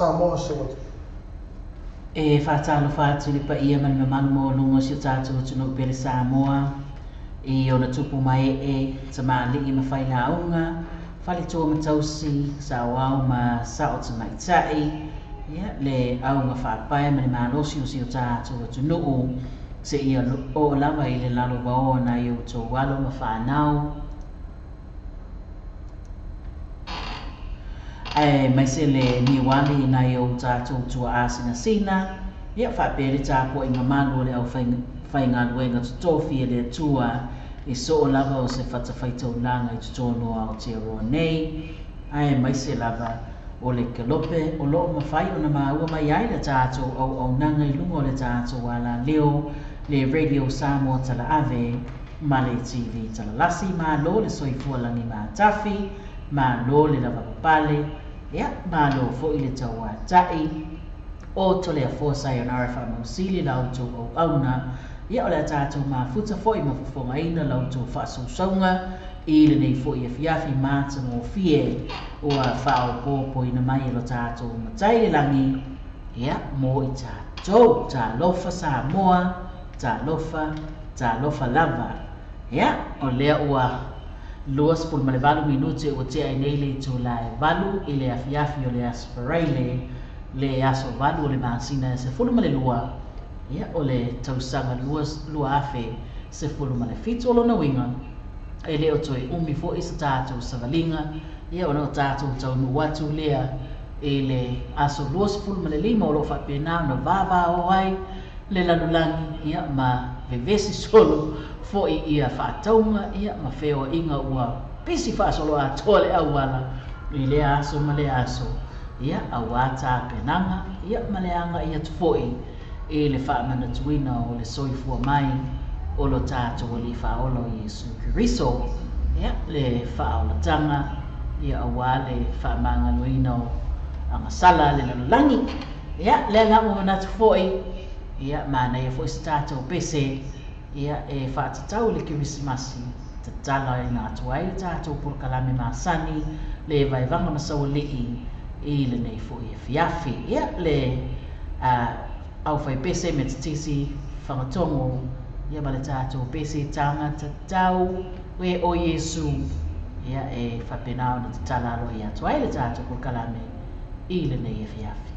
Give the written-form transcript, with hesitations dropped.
Samoa o si ou atunuu. E faatalofa atu i le paia ma le mamalu maualuga o si o tatou atunuu pele Samoa i ona tupu ma ee, tamalii ma failauga, faletua ma tausi, saoao ma sao tamaitai, ia, le auga faapae ma le malosi o si o tatou atunuu seia oo lava i le lalovaoa o nai outou alo ma fanau. Aemaise le niuali i nai ou tatou tuaa sinasina, ia faapea le tapuaiga malu a le aufaigaluega totofi a le Atua i soo lava o se fatafaitaulaga i totonu o Aotearoa nei, aemaise lava o le kelope o lo o mafai ona maua mai ai le tatou auaunaga i luga o le tatou alaleo, le Radio Samoa Talaave ma le TV Talalasi. Malo le soifua lagi matafi, malo le lavapapale, ia, malo foi le tauatai. O Toleafoa Sayonara Faamausili la outou auauna, ia o le a tatou mafuta foi ma fofogaina la outou faasausauga i lenei foi afiafi matagofie ua faaopoopoina mai e lo tatou Matai i le lagi, ia, mo i tatou. Talofa Samoa, talofa, talofa lava. Ia, o lea ua 28 minute ua tea ai nei le itula e 8 i le afiafi o le Aso Faraile, le aso 8 o le masina e 12, ia, o le tausaga 2017. O lona uiga, e le o toe umi foi sa tatou savaliga, ia, ona o tatou taunuu atu lea i le aso 25 o lo o faapena ona vavao ai le lalolagi, ia, ma vevesi solo foi ia faatauga, ia, ma feoaiga ua pisi faasoloatoa le auala i lea aso ma lea aso, ia, auā tapenaga, ia, ma le aga'i atu foi i le faamanatuina o le soifua mai o lo tatou Alii Faaola o Iesu Keriso, ia, le faaolataga, ia, auā le faamagaloina o agasala a le lalolagi. Ia, lea la ua manatu foi, ia, manaia foi se tatou pese, ia, e faatatau i le Kerisimasi, tatalaina atu ai le tatou polokalame masani, le Vaevaga ma Saualii i lenei foi afiafi. Ia, le aufaipese Metotisi Fagatogo, ia, ma le tatou pese Taga Tatau e o Iesu, ia, e faapena ona tatala aloaia atu ai le tatou polokalame i lenei afiafi.